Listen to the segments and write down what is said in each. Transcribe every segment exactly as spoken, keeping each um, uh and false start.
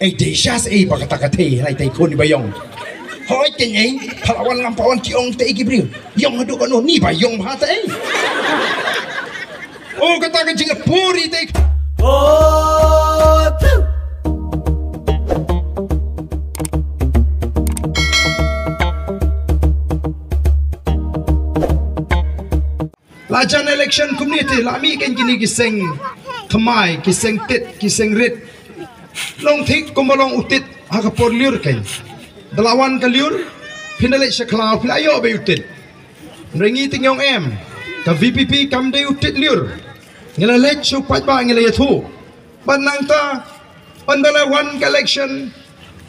Ei, dei sha sa ei ba kata ka thei, lai tai khun ni ba ïong. Hoi, ken ei, pha la wan ngam pa wan ki ong te ei ki briew. Ïong haduh kano ni ba ïong bha te ei. Oh, kata ka jingpuri te. Oh, tu. La jan election kumne te la mih kein kine ki seng thymmai, ki seng tit, ki seng rit. Long thik kumba long u tit ha ka por lyiur kein. Da la wan ka lyiur, phin da leit sha khlaw, phi la ïoh beit u tit. Hynrei ngi te ngi ong em, ka V P P kam dei u tit lyiur. Ngi la leit sha u paidbah, ngi la ïathuh. Bad nangta, ynda la wan ka election,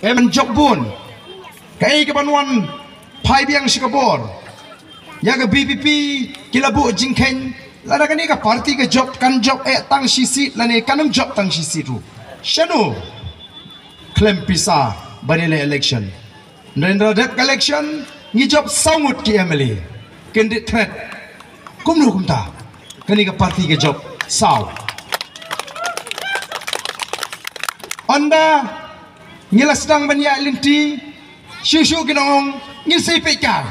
em, jop bun. Kaei kaban wan phai biang sha ka bor. Ïa ka V P P ki la buh jingkheiñ, lada kane ka party ka jop, kan jop eh tang shi seat lane kan ym jop tang shi seat ruh. Shano? Khlem pisa ban ïaleh election. Hynrei ynda la dep ka election, ngi jop saw ngut ki M L A. Kin dei threat. Kumno kumta? Kane ka party ka jop saw. Ynda ngi la sdang ban ïaid lynti, shuh shuh ki nong ong, ngin sa ïa peit kai.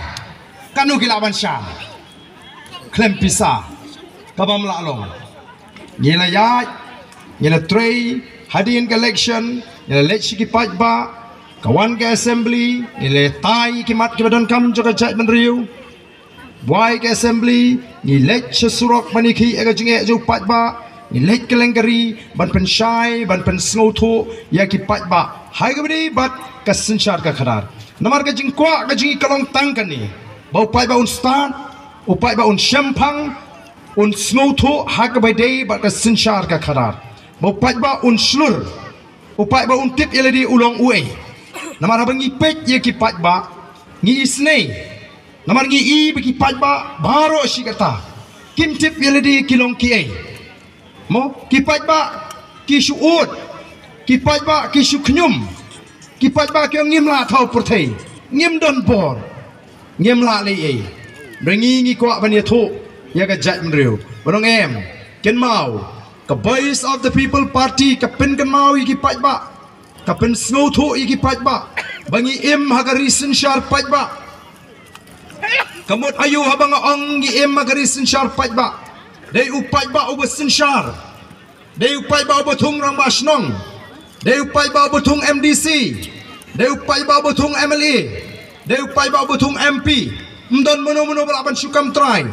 Kano ki lah ban shah. Khlem pisa. Ka bym lah long. Ngi la ïaid, ngi la trei, hadien ka election, ngi la leit sha ki paidbah, ka wan ka assembly, ngi la tai ki mat kiba donkam jong ka jaitbynriew. Buaid ka assembly, ngi leit sha surok ban ïakhih ïa ka jingeh jong u paidbah, ngi leit kylleng ka ri, ban pynshai, ban pynsngewthuh ïa ki paidbah. Ha kaba ïadei bad ka synshar ka khadar. Namar ka jingkwah ka jong ngi ka long tang kane. Ba u paidbah un stad, u paidbah un shemphang, un sngewthuh ha kaba ïadei bad ka synshar ka khadar. Ba u paidbah un shlur, u paidbah un tip ïa lade u long uei. Namar haba ngi peit ïa ki paidbah, ngi isynei. Namar ngi i ba ki paidbah baroh shi katta kim tip ïa lade ki long kiei. Mo, ki paidbah ki shu ud, ki paidbah ki shu khñium, ki paidbah ki ong ngim lah thaw pyrthei, ngim don bor, ngim lah leh ei. Hynrei ngi ngi kwah ban ïathuh ïa ka jaitbynriew. Ba ong em, kynmaw, ka Voice of the People Party ka pynkynmaw ïa ki paidbah, ka pynsngewthuh ïa ki paidbah ba ngi im ha ka ri synshar paidbah. Ka mut aïu haba nga ong ngi im ha ka ri synshar paidbah? Dei u paidbah uba synshar. Dei u paidbah uba thung rangbah shnong. Dei u paidbah uba thung M D C. Dei u paidbah uba thung M L A. Dei u paidbah uba thung M P. Ym don mano mano ba lah ban shu kam trai.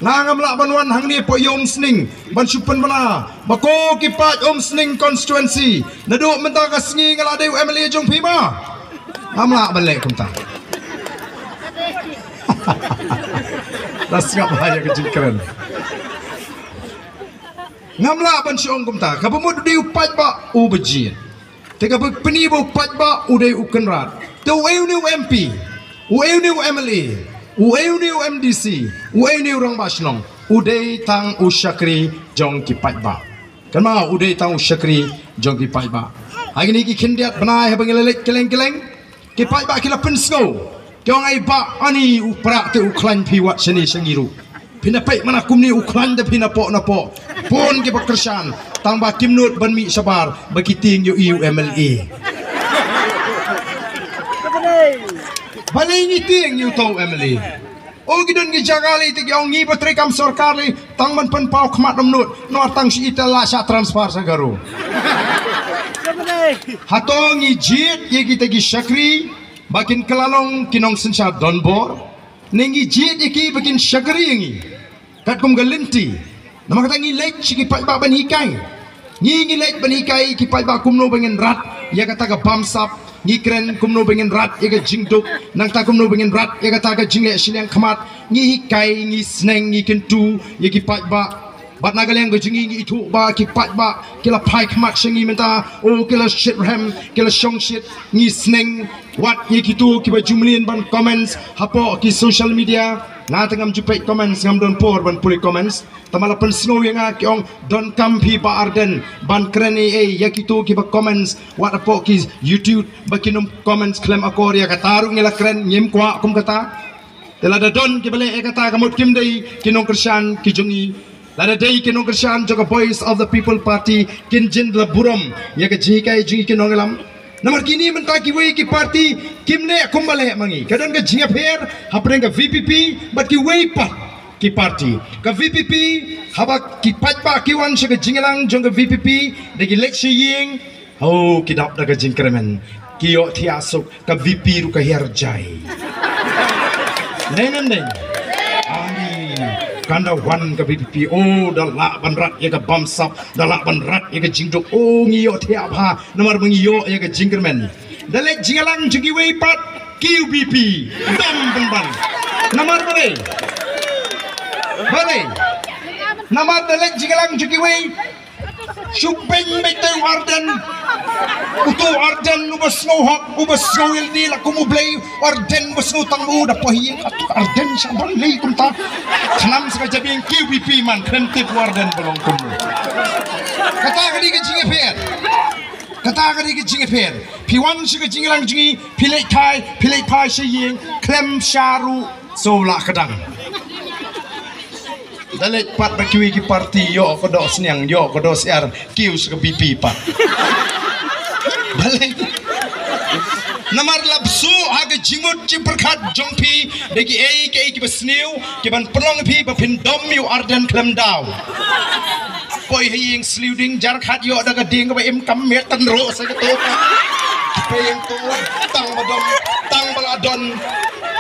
Nga ngam lah ban wan hangne hapoh ïa Umsning ban shu pynbna ba ko ki paid Umsning constituency, naduh mynta ka sngi nga la dei u M L A jong phi ma. Ngam lah ban leh kumta. La sngap ha ïa ka jingkren. Ngam lah ban shu ong kumta. Kaba mut u dei u paidbah uba jied. Te kaba pyni ba u paidbah u dei u kynrad. Te uei une u M P, uei une u M L A, uei une u M D C, uei une u rangbah shnong? U dei tang u shakri jong ki paidbah. Kynmaw, u dei tang u shakri jong ki paidbah. Ha kine ki khyndiat bnai haba ngi la leit kylleng kylleng, ki paidbah ki la pynsngew. Ki ong ai bah, ani u prah te u khlaiñ phi wat shane sha ngi ruh. Phi na peit mana kumne u khlaiñ da phi napoh napoh. Bun kiba kyrshan tang ba kim nud ban mih shabar ba ki tieng ïohi u M L A. Balei ngi tieng ïa uto u M L A? O, ki don ki jaka lei te ki ong ngi ba trei kam sorkar lei tang ban pynpaw khmat ym nud, namar tang shi ita la shah transfer sha Garo. Hato ngi jied ïa kita ki shakri ba kin kylla long ki nongsynshar donbor, ne ngi jied ïa ki ba kin shakri ïa ngi katkum ka lynti? Namar kata ngi leit sha ki paidbah ban hikai. Ngi ngi leit ban hikai ki paidbah kumno ba ngin rat ïa kata ka bamsap. Ngi kren kumno ba ngin rat ïa ka jingduk, nangta kumno ba ngin rat ïa kata ka jingleh shiliang khmat. Ngi hikai, ngi sneng, ngi kyntu ïa ki paidbah. Bad na ka liang ka jong ngi ngi ithuh ba ki paidbah ki la phai khmat sha ngi mynta, o, ki la shit rhem, ki la shong shit. Ngi sneng wat ïa kito kiba ju mlien ban comments hapoh ki social media. Nga te ngam ju peit comments, ngam don por ban pule comments. Tangba la pynsngew ïa nga ki ong donkam phi Bah Ardent ban kren ei ei ïa kito kiba comments wat hapoh ki YouTube ba kin ym comments khlem akor. Ïa kata ruh ngi la kren, ngim kwah kum kata. Te lada don kiba leh ïa kata ka mut kim dei ki nongkyrshan ki jong ngi. Lada dei ki nongkyrshan jong ka Voice of the People Party kin jin la burom ïa ka jinghikai jong ngi ki nongïalam. Namar kine mynta kiwei ki parti kim leh kumba leh ma ngi. Ka don ka jingïapher hapdeng ka V P P bad kiwei pat ki parti. Ka V P P, haba ki paidbah ki wan sha ka jingïalang jong ka V P P, da ki leit sha ïing, oh, ki dap da ka jingkyrmen. Ki ïohthiah suk, ka V P ruh ka hiar jai. Neng neng neng. Ai, kan da wan ka V P P, oh, da lah ban rat ïa ka bamsap, da lah ban rat ïa ka jingduk, oh, ngi ïohthiah bha, namar ba ngi ïoh ïa ka jingkyrmen. Da leit jingïalang jong kiwei pat, Q V P, dam pynban. Namar balei? Balei? Namar da leit jingïalang jong kiwei, shu pynbeit te u Ardent. Uto u Ardent uba sngew hok, uba sngew ïalade la kum u Blei, u Ardent uba sngew tang u da poi ïing, uto u Ardent sha ban lei kumta. Khnang sa ka jabieng Q V P man, khlem tip u Ardent ba long kumno. Kata ka dei ka jingïapher. Kata ka dei ka jingïapher. Phi wan sha ka jingïalang jong ngi, phi leit thai, phi leit phai sha ïing, khlem sha ruh, so lah ka dang. Da leit pat ba kiwei ki parti ïoh ka doh sniang, ïoh ka doh syiar, kiew sha ka V P pat. Balei? Namar la bsu ha ka jingmut jingpyrkhat jong phi, da kiei kiei kiba sniew, kiban pynlong phi ba phin dom ïa u Ardent khlem daw. Poi ha ïing sliew ding jar khat ïoh da ka ding kaba im kam miet tan ruh sa kato. Poi ïing to, tang ba dom, tang ba la don,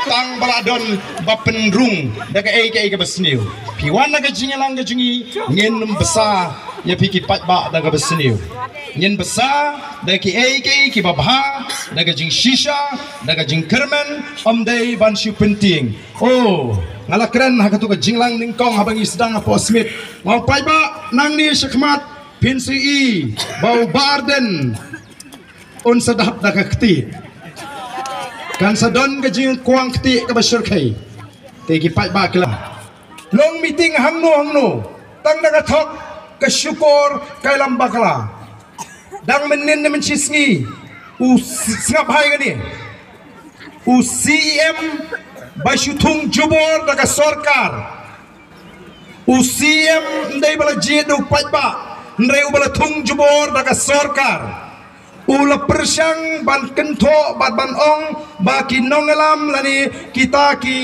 tang ba la don ba pynrung da kaei kaei kaba sniew. Phi wan na ka jingïalang ka jong ngi, ngin ym bsa ïa phi ki paidbah da kaba sniew. Ngin bsa da kiei kiei kiba bha, da ka jingshisha, da ka jingkyrmen, ym dei ban shu pyntieng. Oh, nga la kren ha kato ka jingïalang nyngkong haba ngi sdang hapoh Smit. Nga ong paidbah, nangne shakhmat phin sa ïohi ba u Bah Ardent un sa dap da ka kti. Kan sa don ka jingkwang kti kaba shyrkhei. Te ki paidbah ki la long meeting hangno hangno, tang da ka thok, ka shukor, ka ïalam bakla. Dang mynnin ne mynshisngi u s-, sngap hai kane. U C E M ba shu thung jubor da ka sorkar. U C E M ym dei ba la jied da u paidbah, hynrei uba la thung jubor da ka sorkar. U la pyrshang ban kynthoh bad ban ong ba ki nongïalam lane kita ki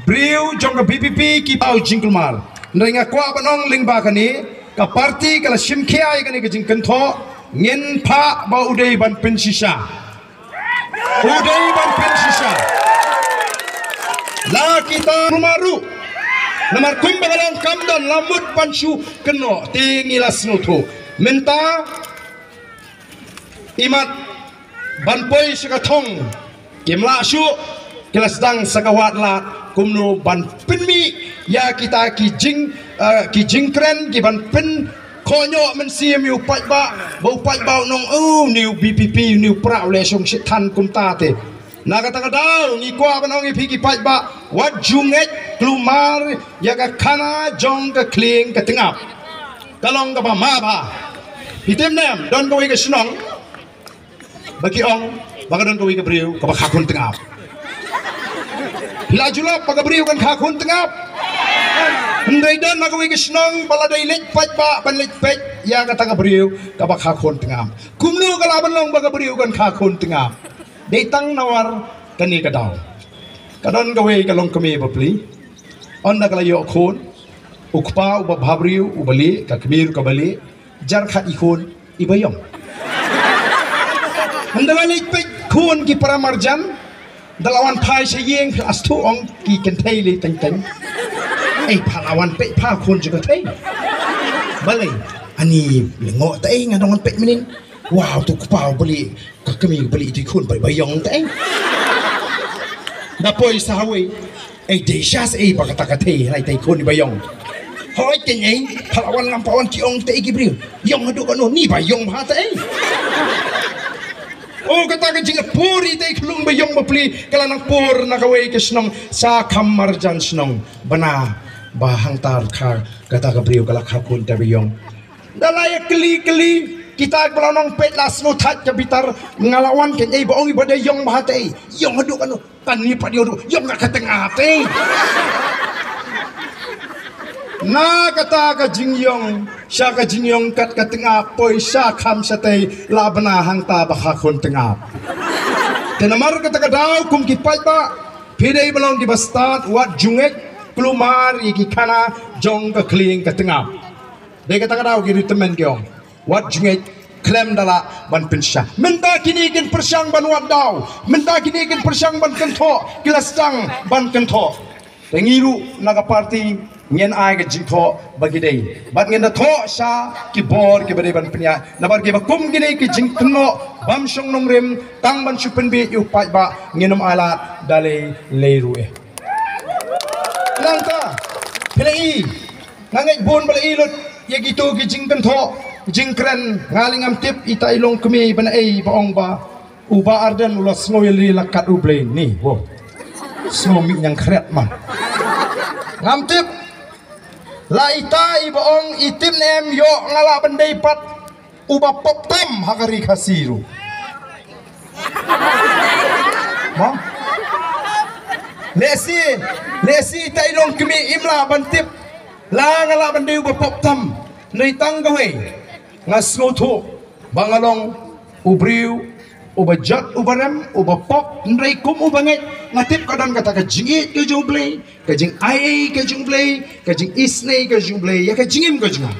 briew jong ka V P P ki paw jingkulmar. Hynrei nga kwah ban ong lyngba kane ka parti ka la shim khia ïa kane ka jingkynthoh, ngin phah ba u dei ban pynshisha. U dei ban pynshisha. La kita ruh ma ruh. Namar kumba ka long kam don la mut ban shu kynnoh te ngi la sngewthuh. Mynta imat ban poi sha ka thong kim lah shuh, ki la sdang sa ka wad lad kumno ban pynmih ïa kita ki jing, eh, ki jingkren ki ban pyn Khot noh mynsiem ïa u paidbah, ba u paidbah u ong, "Oh, une u V P P, une u prah u leh shong shit than kumta te." Na kata ka daw ngi kwah ban ong ïa phi ki paidbah, wat ju ngeit kulmar ïa ka khana jong ka khlieng ka tngap. Ka long kaba ma bha. Phi tip ne em, don kawei ka shnong ba ki ong ba ka don kawei ka briew kaba kha khun tngap. Phi la ju lap ba ka briew kan kha khun tngap? Hynrei don na kawei ka shnong ba la dei leit paidbah ban leit peit ïa kata ka briew kaba kha khun tngap. Kumno ka lah ban long ba ka briew kan kha khun tngap? Dei tang nawar kane ka daw. Ka don kawei ka longkmie bapli. Ynda ka la ïoh khun, u kpa uba bhabriew uba lieh, ka kmie ruh kaba lieh, jar khat i khun iba ïong. Ynda la leit peit khun ki para marjan, da la wan phai sha ïing, phi la sngewthuh, ong ki kynthei lei teng teng, "Ei, pha la wan peit pha khun jong ka thei." Balei? Ani lyngngoh ta ei, nga dang wan peit mynnin. Wow, tu kpa uba lieh, ka kmie uba lieh, tu i khun ba ïong ta ei. Da poi sa hawei. Ei, dei sha sa ei ba kata ka thei, lai thei khun iba ïong. Hooid kein ei, pha la wan ngam pat wan ki ong te ei ki briew. Ïong haduh katno, ni ba ïong bha te ei. O kata ka jingpur i te ei khlung ba ïong bapli, ka la nang pur na kawei ka shnong, sha kham marjan shnong. Bana, ba hangta kha, kata ka briew ka la kha khun te ba ïong. Da la ïa kylli kylli, kita ba la nang peit la sngewthuh ka bitar, nga la wan kein ei ba ong i ba dei ïong bha te ei. Ïong haduh katno. Tang ni pat ïoh ruh, ïong ka tngap te. Na kata ka jingïong, Sha ka jingïong kat ka tnga poi sha kham shatei la bna hangta ba kha khun tnga. Te namar kata ka daw kum ki paidbah phi dei ba long ki ba stad wat jungek klumar ïa ki khana jong ka khlieng ka tnga. Dei kata ka daw ki ri tymmen ki ong wat jungek khlem da lah ban pynshah. Mynta kine kin pyrshang ban wad daw, mynta kine kin pyrshang ban kynthoh, ki la sdang ban kynthoh. Te ngi ruh na ka party ngin ai ka jingthoh ba ki dei bad ngin da thoh sha ki bor ki ba dei ban pynïaid. Namar ki ba kum kine ki jingkynnoh bam shong nongrim tang ban shu pynbiej ïa u paidbah ngin ym ai lad da lei lei ruh eh. Nangta phi la i nga ngeit bun ba la i lut ïa kito ki jingkynthoh jingkren. Nga lei ngam tip ita i long kmie ba na ei ba ong ba u Bah Ardent u la sngew ïa li la kat u Blei ni. Wow. Sngew mih ñiang khret man. Ngam tip la ita i ba ong i tip ne em ïoh nga lah ban dei pat u ba pop tam ha ka ri Khasi ruh. Mo? Lehse lehse ita i long kmie im lah ban tip la nga lah ban dei u ba pop tam. Nei tang kawei nga sngewthuh ba nga long u briew u ba jot u ba rem u ba pop. Hynrei kum u ba ngeit nga tip ka don kata ka jingïeit ka jong u Blei, ka jingai ei ka jong u Blei, ka jingisynei ka jong u Blei ïa ka jingim ka jong nga.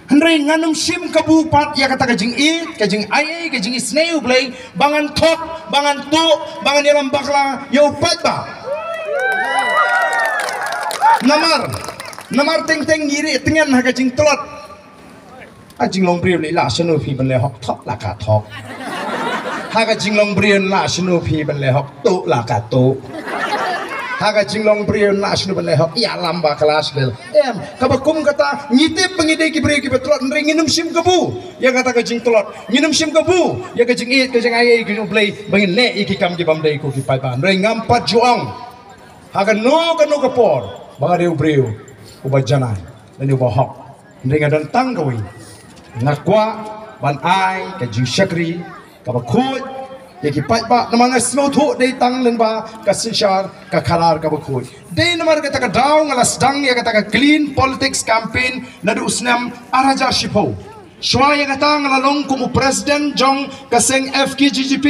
Hynrei ngan ym shim kabu pat ïa kata ka jingïeit ka jingai ei ka jingisynei u Blei ba ngan thok ba ngan tuh ba ngan ïalam bakla ïa u paidbah. Namar namar teng teng ngi ri tngen ha ka jingtlot. Ha jinglong briew lei lah shano phi ban leh hok thok la ka thok. Ha ka jinglong briew lah shano phi ban leh hok tuh la ka tuh. Ha ka jinglong briew lah shano ban leh hok ïalam bakla sbel. Em kaba kum kata ngi tip ba ngi dei ki briew ki ba tlot hynrei ngin ym shim kabu ïa kata ka jingtlot. Ngin ym shim kabu ïa ka jingïeit ka jingai ei ka jong u Blei ba ngin leh ïa ki kam ki bym dei ko ki paidbah. Hynrei ngam pat ju ong ha kano kano ka por ba nga dei u briew u ba janai lane u ba hok. Hynrei nga don tang kawei nga kwah ban ai ka jingshakri kaba khuid ïa ki paidbah namar nga sngewthuh dei tang lyngba ka synshar ka khadar kaba khuid. Dei namar kata ka daw nga la sdang ïa kata ka clean politics campaign naduh u snem ar hajar shiphew. Shuwa ïa kata nga la long kum u president jong ka seng F K J G P.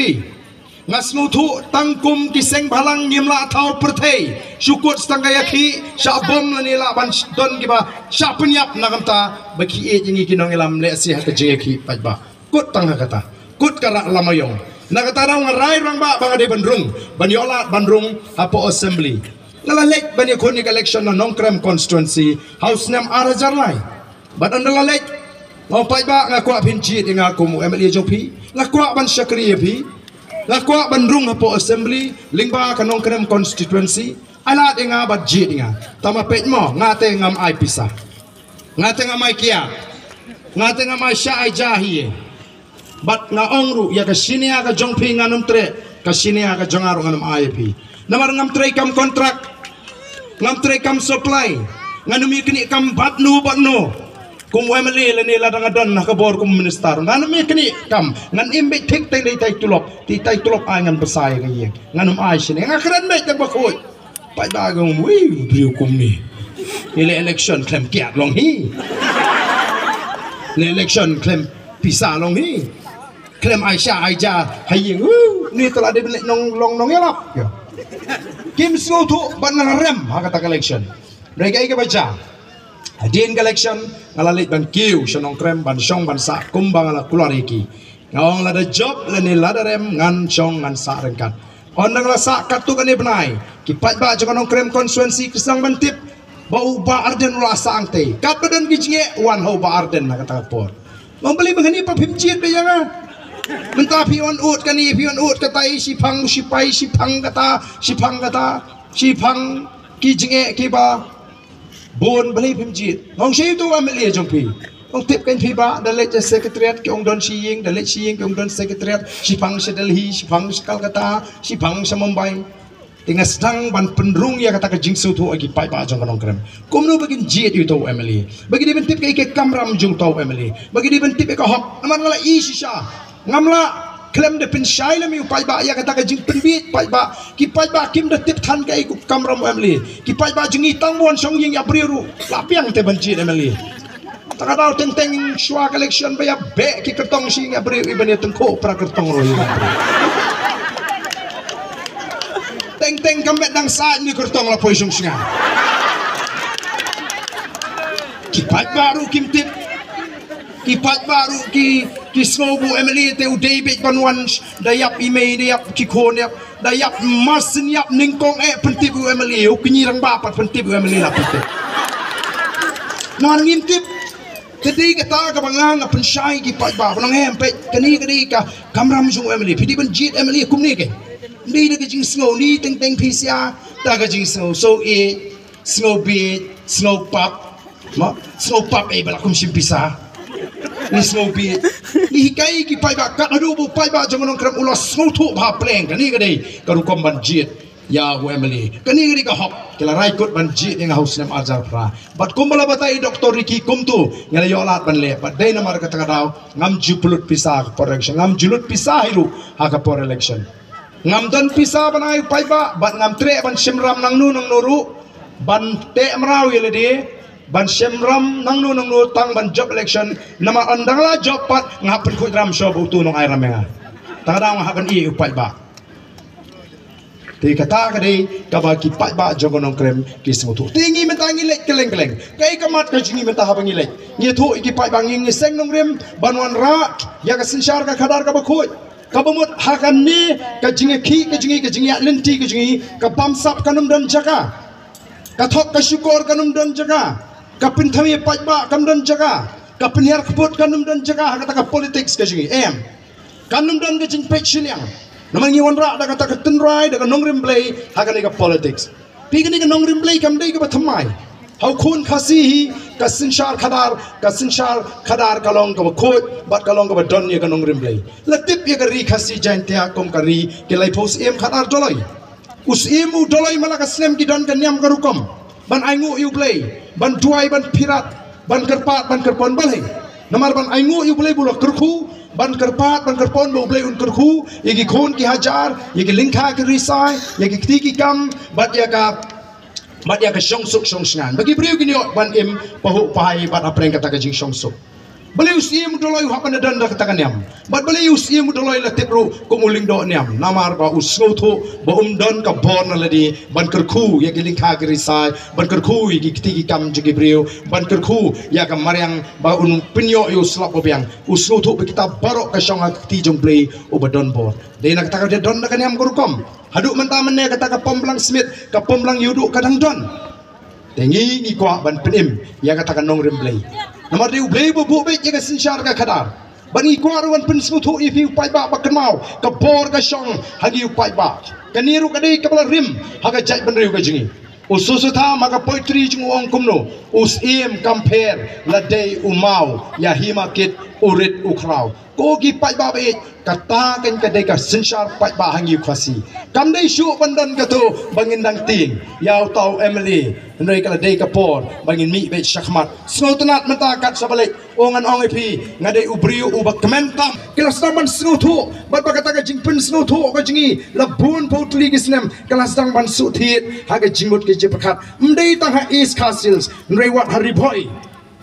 Nga sngewthuh tang kum ki seng bhalang ngim lah thaw pyrthei shu kut tang ka ïakhih shah bom lane lah ban don kiba shah pynïap na ka bynta ba ki ïeit ïa ngi ki nongïalam lehse ha ka jingïakhih paidbah. Kut tang ha kata kut ka rah lama ïong na kata daw nga rai rangbah ba nga dei ban rung ban ïoh lad ban rung hapoh assembly. Nga la leit ban ïakhun ïa ka election na Nongkrem constituency ha u snem ar hajar lai. Bad ynda la leit nga ong paidbah nga kwah phin jied ïa nga kum u M L A jong phi. Nga kwah ban shakri ïa phi. Nga kwah ban rung hapoh assembly lyngba ka Nongkrem constituency. Ai lad ïa nga bad jied ïa nga. Tangba peit mo nga te ngam ai pisa. Nga te ngam ai kiad. Nga te ngam ai sha ai ja hi. Bad nga ong ruh ïa ka senior ka jong phi ngan ym treh ka senior ka jong nga ruh ngan ym ai ïa phi. Namar ngam trei kam kontrak ngam trei kam supply. Ngan ym ïa knieh kam bad no bad no. Kum u M L A lane lada nga don ha ka bor kum minister ngan ym ïa knieh kam ngan im beit thik teng dei tai tulop ti tai tulop ai ngan bsa ïa ka ïing ngan ym ai senior nga kren beit tang ba khuid. Paidbah ka ong wi briew kum ni. Ni le election khlem kiad long hi. Ni election khlem pisa long hi. Khlem ai sha ai ja ha ïing. Ni tala de ben nong long nongïalap. Kim sngewthuh ban nang rem ha kata ka election. Dei ka ïa ka ba ja. Hadien ka election nga la leit ban kiew sha Nongkrem ban shong ban sah kumba nga la kular ïa ki. Nga ong lada jop lane lada rem ngan shong ngan sah ryngkat. Ynda nga la sah katto katne bnai ki paidbah jong ka Nongkrem constituency ki sdang ban tip ba u Bah Ardent u la sah hangtei. Katba don ki jingeh wan ha u Bah Ardent ha kata ka por. Ngam beli mengani pa phim jied ba ïa nga. Mynta phi wan ut kani phi wan ut kata i shiphang shipai shiphang kata shiphang kata shiphang ki jingeh kiba Bun balei phim jied. Ngong shi tu M L A jong phi. Ngong tip kan phi ba da leit secretariat ki ong don shi ïing da leit shi ïing ki ong don secretariat shi phang sha Delhi shi phang sha Calcutta shi phang sha Mumbai. Te nga sdang ban pynrung ïa kata ka jingsngewthuh ïa ki paidbah jong ka Nongkrem. Kumno ba kin jied ïa uto u M L A ba ki dei ban tip ka ïa ka kamram jong uto u M L A ba ki dei ban tip ïa ka hok. Namar nga la i shisha. Ngam lah khlem da pynshai lem ïa u paidbah ïa kata ka jingpynbiej paidbah ki paidbah kim da tip than kaei ka kamram u M L A ki paidbah jong ngi tang ban shong ïing ïa briew ruh la biang te ban jied M L A. Ta ka daw teng teng shuwa ka election ba ïa beh ki kyrtong shi nga briew iban ïa tengkho pra kyrtong ruh ïa. Teng teng ka met dang sa ni kyrtong la poi shong shnga. Ki paidbah ruh kim tip. Ki paidbah ruh ki ki sngew ba u M L A te u dei beit ban wan da ïap i mei da ïap ki khun ïap da ïap masin ïap nyngkong eh pyntip u M L A u kñi rangbah pat pyntip u M L A la pyntip. Namar ngim tip. Te dei kata kaba nga nga pynshai ki paidbah ba nang hem peit kane ka dei ka kamram jong u M L A phi dei ban jied M L A kumne ke. Dei da ka jingsngew ni teng teng phi sia da ka jingsngew so e sngew bieit, sngew pap. Ma, sngew pap eh ba la kum shim pisa. Ni sngew bieit. Ni hikai ki paidbah kat haduh ba u paidbah jong u nongkrem u la sngewthuh bha pleng kane ka dei ka rukom ban jied ïa u M L A. Kane ka dei ka hok ki la rai kut ban jied ïa nga ha u snem arhajar phra. Bad kumba la batai i Doctor Ricky kumto nga la ïoh lad ban leh bad dei namar kata ka daw ngam ju pynlut pisa ha ka por election, ngam ju lut pisa hi ruh ha ka por election. Ngam don pisa ban ai u paidbah bad ngam treh ban shimram nangno nangno ruh ban teh mraw ïa lade ban shimram nangno nangno tang ban jop election. Namar ynda nga la jop pat nga hap pynkhuid ram shuwa ba uto u nong ai ram ïa nga. Ta ka daw nga hap ban ïeh ïa u paidbah. Te kata ka dei kaba ki paidbah jong ka nongkrem ki sngewthuh. Te ngi mynta ngi leit kylleng kylleng. Kaei ka mat ka jong ngi mynta haba ngi leit? Ngi ïathuh ïa ki paidbah, ngi ngi seng nongrim ban wanrah ïa ka synshar ka khadar kaba khuid. Kaba mut ha kane ka jingïakhih ka jong ngi, ka jingïaid lynti ka jong ngi, ka bamsap kan ym don jaka. Ka thok ka shukor kan ym don jaka. Ka pynthame paidbah kan ym don jaka. Ka pynhiar kput kan ym don jaka ha kata ka politics ka jong ngi. Em. Kan ym don ka jingpeit shiliang. Namar ngi wanrah da kata ka tynrai da ka nongrim Blei ha kane ka politics. Phi, kane ka nongrim Blei kam dei kaba thymmai. Ha u khun Khasi hi ka synshar khadar, ka synshar khadar ka long kaba khuid bad ka long kaba don ïa ka nongrim Blei. La tip ïa ka ri Khasi Jaintia kum ka ri ki laiphew syiem khadar Doloi. U syiem u Doloi ma la ka snem ki don ka niam ka rukom ban ainguh ïa u Blei, ban duwai, ban phirat, ban kyrpad, ban kyrpon, balei? Namar ban ainguh ïa u Blei ba u la kyrkhu, ban kyrpad ban kyrpon ba u Blei un kyrkhu ïa ki khun ki hajar, ïa ki lyngkha ki risai, ïa ki kti ki kam bad ïa ka bad ïa ka shongsuk shongsngain ba ki briew kin ïoh ban im pahuh pahai bad hapdeng kata ka jingshongsuk. Balei u syiem u Doloi u hap ban don da kata ka niam? Bad balei u syiem u Doloi la tip ruh kum u lyngdoh niam? Namar ba u sngewthuh ba um don ka bor na lade ban kyrkhu ïa ki lyngkha ki risai, ban kyrkhu ïa ki kti ki kam jong ki briew, ban kyrkhu ïa ka mariang ba un pynïoh ïa u slap ba biang. U sngewthuh ba kita baroh ka shong ha ka kti jong Blei uba don bor. Dei na kata ka dei don na ka niam ka rukom. Haduh mynta mynne kata ka pom blang smit, ka pom blang ïuhduh ka dang don. Te ngi ngi kwah ban pynim ïa kata ka nongrim Blei. Namar dei u Blei ba buh beit ïa ka synshar ka khadar. Bad ngi kwah ruh ban pynsngewthuh ïa phi u paidbah ba kynmaw ka bor ka shong ha ngi u paidbah. Kane ruh ka dei kaba la rim ha ka jaitbynriew ka jong ngi. U Soso Tham ha ka poetry jong u ong kumno, u syiem kam pher la dei u maw, ïa hi ma kit u rit u khraw. Ko ki paidbah ba ïeit, kata kan ka dei ka synshar paidbah ha ngi u Khasi. Kam dei shuh ban don kato ba ngin dang tieng ïa uta u M L A, hynrei ka la dei ka por ba ngin mih beit shakhmat. Sngewtynnat mynta kat shaba leit, o ngan ong ïa phi, nga dei u briew uba kmen tam. Ki la sdang ban sngewthuh bad ba kata ka jingpynsngewthuh ka jong ngi la bun phew tylli ki snem ka la sdang ban shu thied ha ka jingmut ka jingpyrkhat. Ym dei tang ha East Khasi Hills, hynrei wat ha Ri Bhoi.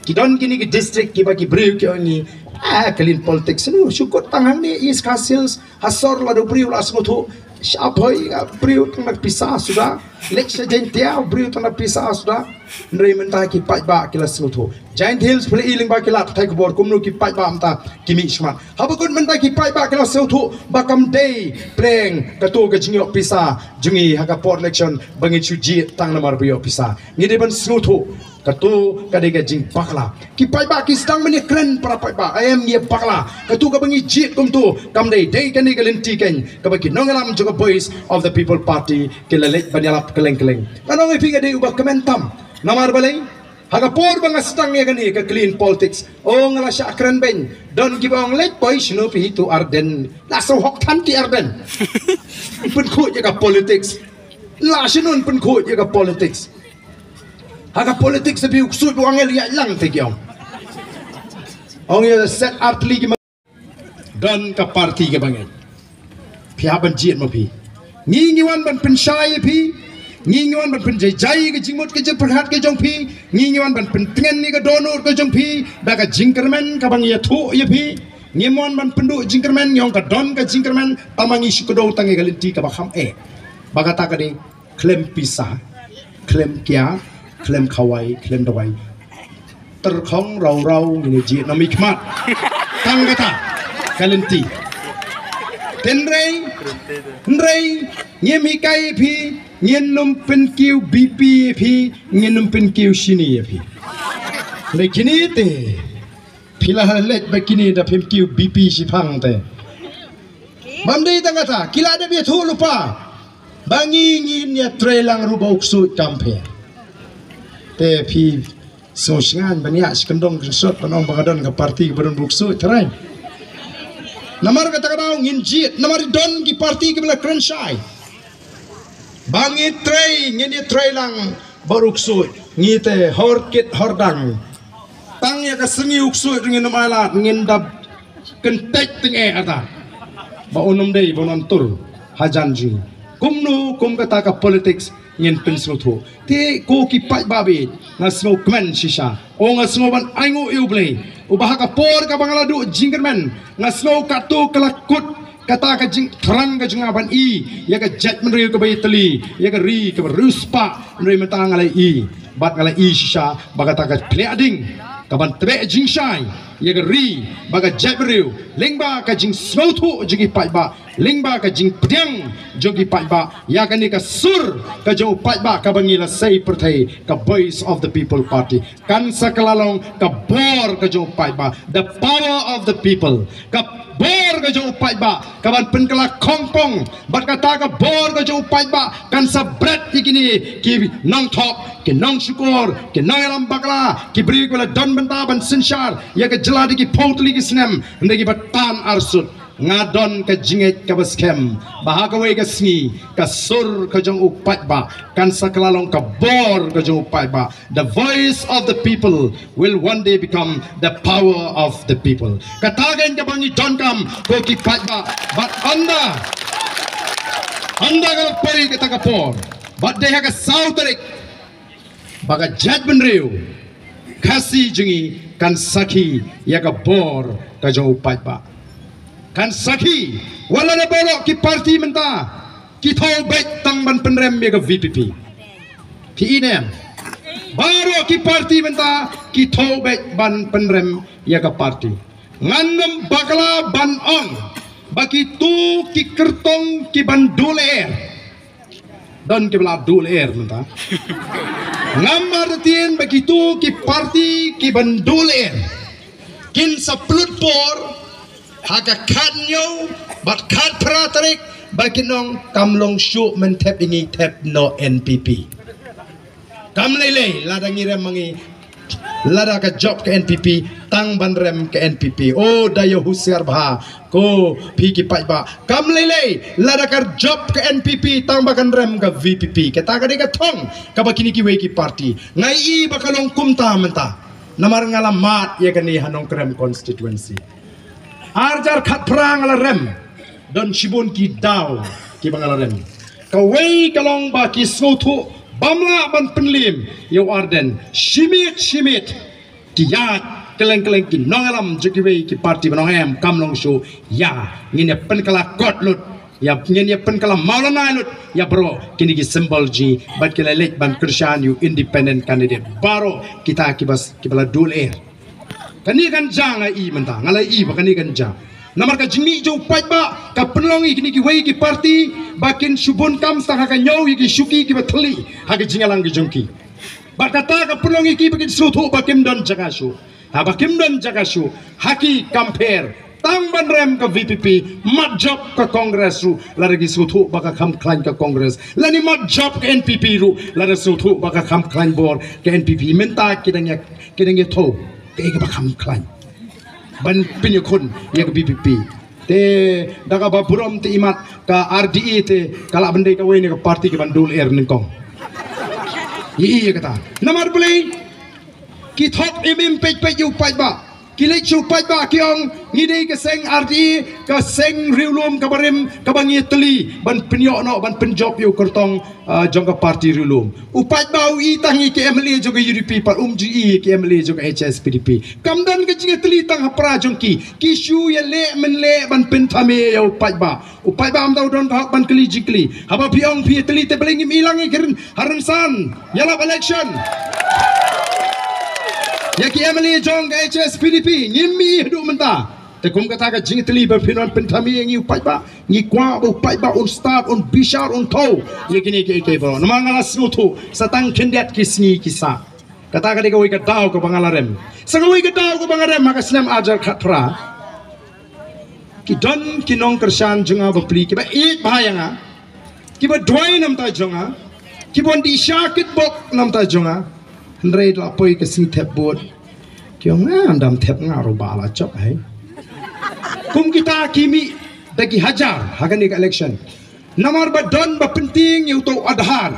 Ki don kine ki district kiba ki briew ki ong ngi, ah, clean politics. Shu kut tang hangne East Khasi Hills, ha sor lada u briew la sngewthuh, sha Bhoi, ah, briew tang da pisa suda. Leit sha Jaintia, briew tang da pisa suda. Hynrei mynta ki paidbah ki la sngewthuh. Jaintia Hills phi la i lyngba ki lad pathai khubor kumno ki paidbah mynta ki mih shakhmat. Haba kut mynta ki paidbah ki la sngewthuh ba kam dei pleng kato ka jingïoh pisa jong ngi ha ka por election ba ngin shu jied tang namar ba ïoh pisa. Ngi dei ban sngewthuh. Kato ka dei ka jingbakla. Ki paidbah ki sdang ban ïakren para paidbah, em, ngi bakla. Kato kaba ngi jied kumto kam dei, dei kane ka lynti keiñ kaba ki nongïalam jong ka Voice of the People Party ki la leit ban ïalap kylleng kylleng. Ngan ong ïa phi nga dei uba kmen tam. Namar balei? Ha ka por ba nga sdang ïa kane ka clean politics, o nga la shah kren beiñ. Don kiba ong leit poi shano phi to Ardent. La shu hok than ki Ardent. Pynkhuid ïa ka politics. La shano pynkhuid ïa ka politics. Ha ka politics phi u ksuid u angel ïaid lang te ki ong. Ong ïa set artylli ki ma-, don ka party kaba ngeit. Phi hap ban jied ma phi. Ngi ngi wan ban pynshai ïa phi. Ngi ngi wan ban pynjai jai ka jingmut ka jingpyrkhat ka jong phi. Ngi ngi wan ban pyntngen ni ka dohnud ka jong phi da ka jingkyrmen kaba ngi ïathuh ïa phi. Ngi mon ban pynduh jingkyrmen, ngi ong ka don ka jingkyrmen, tang ma ngi shu kdew tang ïa ka lynti kaba kham eh. Ba kata ka dei khlem pisa, khlem kiad, khlem khawai, khlem dawai. Tyrkhong raw raw ngin ïa jied na mi khmat. Tang kata ka lynti. Hynrei, hynrei ngim hikai ïa phi, ngin ym pynkiew B P ïa phi, ngin ym pynkiew shini ïa phi. Hynrei kine te phi la leit ba kine da phim kiew B P shiphang te. Bam dei tang kata ki la dep ïathuh lypa ba ngi ngin ïatrei lang ruh bad u ksuid kam pher. Te phi sngewsngain ban ïa shi kyndong kynsot ban ong ba ka don ka parti kaba don u ksuid, tharai. Namar kata ka daw ngin jied, namar don ki parti kiba la kren shai ba ngi trei, ngin ïatrei lang bad u ksuid. Ngi te hor kit hor dang. Tang ïa ka sngi u ksuid ngin ym ailad, ngin da kyntait tyngeh ata. Ba un ym dei ba un ym tur hajan jong ngi. Kumno kum kata ka politics ngin pynsngewthuh. Te ko ki paidbah ba ïeit, nga sngewkmen shisha. O, nga sngew ban ainguh ïa U Blei uba ha ka por kaba nga la duh jingkyrmen, nga sngew katto ka la kut kata ka jingthrang ka jong nga ban i ïa ka jaitbynriew kaba ïatylli, ïa ka ri kaba riewspah. Hynrei mynta nga la i bad nga la i shisha ba kata ka pliah ding kaban tbeh jingshai ïa ka ri bad ka jaitbynriew lyngba ka jingsngewthuh jong ki paidbah, lyngba ka jingpdiang jong ki paidbah ïa kane ka sur ka jong u paidbah kaba ngi la sei pyrthei ka Voice of the People Party. Kan sa ka la long ka bor ka jong u paidbah, the power of the people. Ka bor ka jong u paidbah kaban pynkylla khongpong bad kata ka bor ka jong u paidbah kan sa bret ïa kine ki nongthok, ki nongshukor, ki nongïalam bakla, ki briew kiba la don bynta ban synshar ïa ka jylla da ki phew tylli ki snem, hynrei kiba tan arsut. Nga don ka jingngeit kaba skhem ba ha kawei ka sngi ka sur ka jong u paidbah kan sa ka la long ka bor ka jong u paidbah. The voice of the people will one day become the power of the people. Kata ka kaba ngi donkam ko ki paidbah. Bad ynda, ynda ka la poi kata ka por, bad dei ha ka saw tarik ba ka jaitbynriew Khasi jong ngi kan sakhi ïa ka bor ka jong u paidbah. Kan sakhi, wat la da baroh ki parti mynta ki thew beit tang ban pynrem ïa ka VPP. Phi i ne em? Baroh ki parti mynta ki thew beit ban pynrem ïa ka parti. Ngan ym bakla ban ong ba kito ki kyrtong kiban duh lyer. Don kiba la duh lyer mynta. Ngam artatien ba kito ki parti kiban duh lyer kin sa pynlut por ha ka khathynñiew bad khatphra tarik ba kin ong kam long shuh, men thep ïa ngi, thep noh NPP. Kam lei lei lada ngi rem ma ngi, lada ka jop ka NPP, tang ban rem ka NPP. O, da ïa husiar bha ko phi ki paidbah. Kam lei lei lada ka jop ka NPP tang ba kan rem ka VPP. Kata ka dei ka thong kaba kine kiwei ki parti. Nga i ba ka long kumta mynta namar nga la mad ïa kane ha Nongkrem constituency. Arhajar khatphra nga la rem. Don shibun ki daw kiba nga la rem. Kawei ka long ba ki sngewthuh bym lah ban pynliem ïa u Ardent. Shimiet shimiet ki ïaid kylleng kylleng ki nongïalam jong kiwei ki parti ban ong em, kam long shuh. Ïa, ngin ïa pynkylla kot lut, ïa, ngin ïa pynkylla mawlanai lut ïa baroh kine ki symbol jong ngi bad ki la leit ban kyrshan ïa u independent candidate. Baroh kita kiba, kiba la duh lyer. Kane kan jia, nga i mynta, nga la i ba kane kan jia. Namar ka jingmih jong u paidbah ka pynlong ïa kine kiwei ki parti ba kin shu bun kam sa ha ka ñiew ïa ki shuki kiba thylli ha ka jingïalang ka jong ki. Bad kata ka pynlong ïa ki ba kin sngewthuh ba kim don jaka shuh. Ha, ba kim don jaka shuh ha ki, kam pher. Tang ban rem ka VPP, mat jop ka Congress ruh lada ki sngewthuh ba ka kham khlaiñ ka Congress, lane mat jop ka NPP ruh lada sngewthuh ba ka kham khlaiñ bor ka NPP. Mynta ki dang ïa, ki dang ïa thew kaei kaba kham khlaiñ ban pynïakhun ïa ka VPP. Te da kaba burom te imat ka RDA te ka lah ban dei kawei na ka parti kaban duh lyer nyngkong. Ïa, ïa kata. Namar balei? Ki thok im im peit peit ïa u paidbah. Ki leit sha u paidbah ki ong, ngi dei ka seng R T A, ka seng riewlum kaba rim, kaba ngi tylli ban pynïoh noh, ban pynjop ïa u kyrtong, ah, jong ka party riewlum. U paidbah u i tang ïa ki M L A jong ka U D P, pat um ju i ïa ki M L A jong ka H S P D P. Kam don ka jingïatylli tang hapdeng jong ki. Ki shu ïaleh mynleh ban pynthame ïa u paidbah. U paidbah ym dei u don ka hok ban kylli jingkylli. Haba phi ong phi ïatylli te balei ngim i lang ïa ki ryn-, ha rynsan ïalap election ïa ki M L A jong ka H S P D P? Ngim i haduh mynta. Te kum kata ka jingïatylli ba phin wan pynthame ïa ngi u paidbah, ngi kwah ba u paidbah un stad, un bishar, un thew ïa kine kiei kiei baroh. Namar nga la sngewthuh sa tang khyndiat ki sngi ki sah. Kata ka dei kawei ka daw kaba nga la rem. Sa kawei ka daw kaba nga rem ha ka snem ar hajar khatphra. Ki don ki nongkyrshan jong nga bapli kiba ïeit bha ïa nga, kiba duwai na bynta jong nga, kiba wan dih sha kitbok na bynta jong nga. Hynrei da la poi ka sngi thep vote, ki ong, "Ah, ym dam thep nga ruh ba la jop hi." Kum kita ki mih da ki hajar ha kane ka election. Namar ba don ba pyntieng ïa uto u Aadhaar.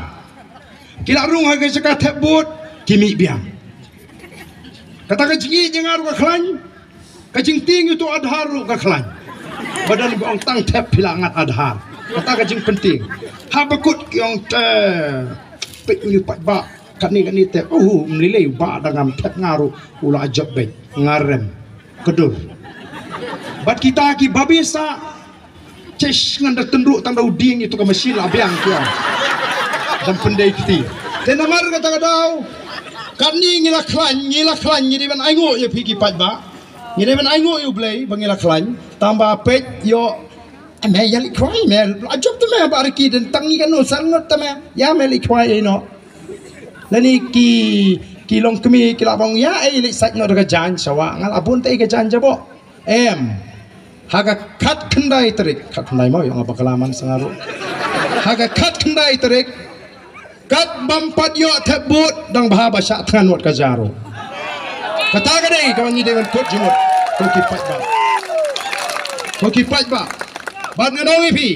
Ki la rung ha ka jaka thep vote, ki mih biang. Kata ka jingïeit jong nga ruh ka khlaiñ, ka jingtieng ïa uto u Aadhaar ruh ka khlaiñ. Ba don ba ong tang thep phi la ngat Aadhaar. Kata ka jingpyntieng. Haba kut ki ong te, peit ngi u paidbah, katne katne te, oh, ym lei lei u bah da ngam thep nga ruh u la jop beit. Nga rem. Ka dur. Bad kita ki babe sah, Chesh, ngan da tynruh tang da u dieng ïa uto ka machine la biang, ki ong. Dang pyndei kti. Te namar kata ka daw, katne ngi la khlaiñ, ngi la khlaiñ, ngi dei ban ainguh ïa phi ki paidbah. Ngi dei ban ainguh ïa U Blei ba ngi la khlaiñ. Tang ba peit ïoh, "Eh, me ïa leit khwai, me la jop te me, ba riki den tang ngi kano san ngut te me. Ïa me leit khwai ei noh." Lane ki, ki longkmie ki la ong, "Ïa ei leit sait noh da ka jaiñ, shawa nga la bun te ei ka jaiñ jaboh." Em. Ha ka khatkhyndai tarik, khatkhyndai mo, ïoh nga bakla man sa nga ruh. Ha ka khatkhyndai tarik, kat bym pat ïoh thep vote, dang bha ba shah thngan wat ka jaru. Kata ka dei kaba ngi dei ban kut jingmut. Ko ki paidbah. Ko ki paidbah. Bad ngan ong ïa phi,